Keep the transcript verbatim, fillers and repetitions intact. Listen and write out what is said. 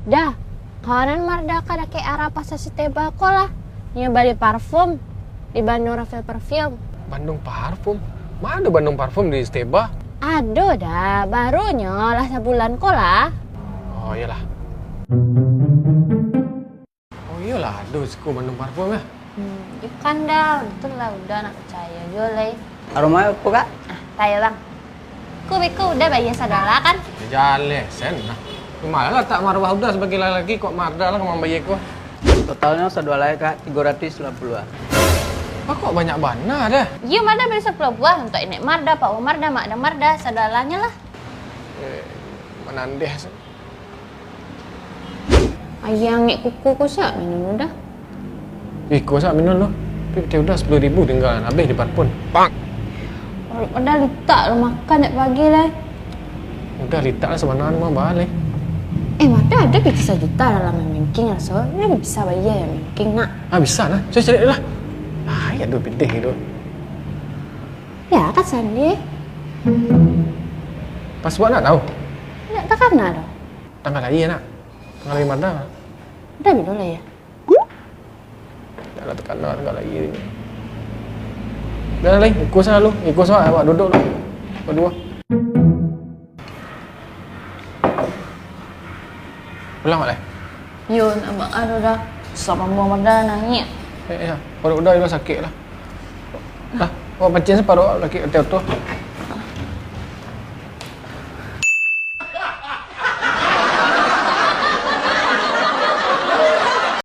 Dah, kawanan Marda ka dakek arah Pasar Siteba ko lah. Nyo bali parfum di Bandung Rafael Perfume. Bandung Parfum? Ma ado Bandung Parfum di Siteba? Ado dah, barunyo lah sabulan ko lah. Oh, iyolah. Oh, iyolah, ado siko Bandung Parfum lah. Hmm, iyo kan dah, betul lah, Uda ndak picayo juo lai. Aroma apo, Kak? Ah, tayo, Bang. Ko beko Uda bayia sadolah kan? Jaleh, sen lah. Malah latak maruah Uda sabagai lalaki, kok Marda lah ka mambayia ko. Totalnyo sadolah, Kak, tigo ratuih sambilan puluah. Kok banyak bana dah? Iyo, Marda bali sapuluah buah, untuak Nenek Marda, Pak Marda, Mak Marda, sadolahnyo lah. Eh, manandeh. Aia angek kuku ko sak minun Uda. Iko sak minun lo. Tapi pitih Uda sapuluah ribu tingga, abih di parfum. Pak. Uda litak lo makan dek pagi lai. Uda litak lah sabananyo mah baa lai. Eh, Marda ado pitih sajuta dalam banking raso. Uda bisa bayia banking nak. Ah, bisa lah. Saya cari lah. Ah, iyo duo pitih tu. Yo, kan sandi. Password ndak tahu? Ndak takana doh. Tangah lahia, nak. Tangah lahia Marda. Uda bilo lahia? Ndak lah takana tangah lahia. Uda lah, iko sajo lu. Iko sajo, awak duduak lu. Baduo. Pulang, Mak, lai? Yo, nak baa doh, Da. Susah pambuang Marda nangih. Eh, eh, paruik Uda sakik lah. Lah, awak panciang saparuik, laki ateh oto.